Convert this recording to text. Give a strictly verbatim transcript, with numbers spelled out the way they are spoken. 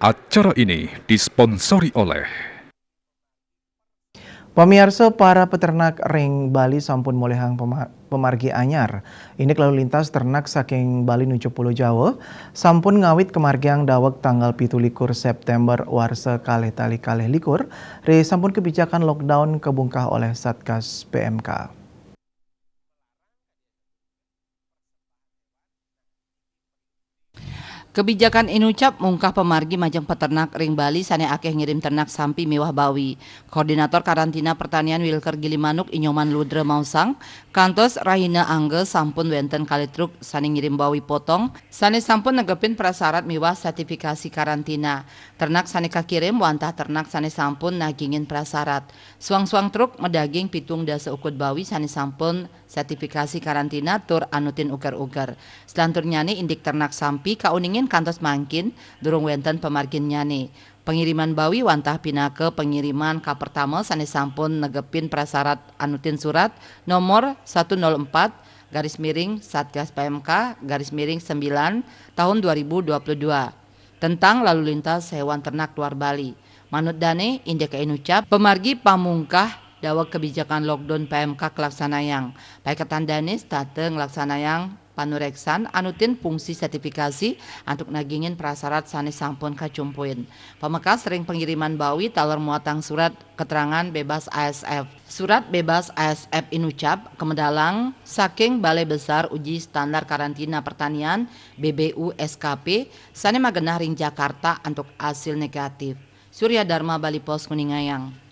Acara ini disponsori oleh Pamiarsa, para peternak ring Bali sampun molihang pema- pemargi anyar. Indik lalu lintas ternak saking Bali nuju Pulo Jawa sampun ngawit kamargiang daweg tanggal pitu likur September warsa kalih tali kalih likur, ri sampun kebijakan lockdown kabungkah oleh Satgas P M K. Kebijakan inucap mungkah pamargi majeng peternak ring Bali sane akeh ngirim ternak sampi miwah bawi. Koordinator Karantina Pertanian Wilker Gilimanuk Inyoman Ludra maosang, kantos rahina angga sampun wenten kalih truk sane ngirim bawi potong sane sampun negepin prasarat miwah sertifikasi karantina. Ternak sane kakirim wantah ternak sane sampun nagingin prasarat. Suang-suang truk madaging pitung dasa ukud bawi sane sampun sertifikasi karantina tur anutin uger-uger. Selanturnyane indik ternak sampi kauningin kantos mangkin durung wenten pamarginnyane. Pengiriman bawi wantah pinaka pengiriman kapertama sane sampun negepin prasarat anutin surat nomor satu nol empat garis miring Satgas P M K garis miring sembilan tahun dua ribu dua puluh dua tentang lalu lintas hewan ternak luar Bali. Manut dane, indik inucap, pamargi pamungkah daweg kebijakan lockdown P M K kalaksanayang. Paiketan dane setata nglaksanayang panureksan anutin fungsi sertifikasi antuk nagingin prasarat sane sampun kacumpuin. Pamekas ring pengiriman bawi taler muatang surat keterangan bebas A S F. Surat bebas A S F inucap kamedalang saking Balai Besar Uji Standar Karantina Pertanian, B B U S K P, sane magenah ring Jakarta antuk asil negatif. Surya Dharma, Bali Post, nguningayang.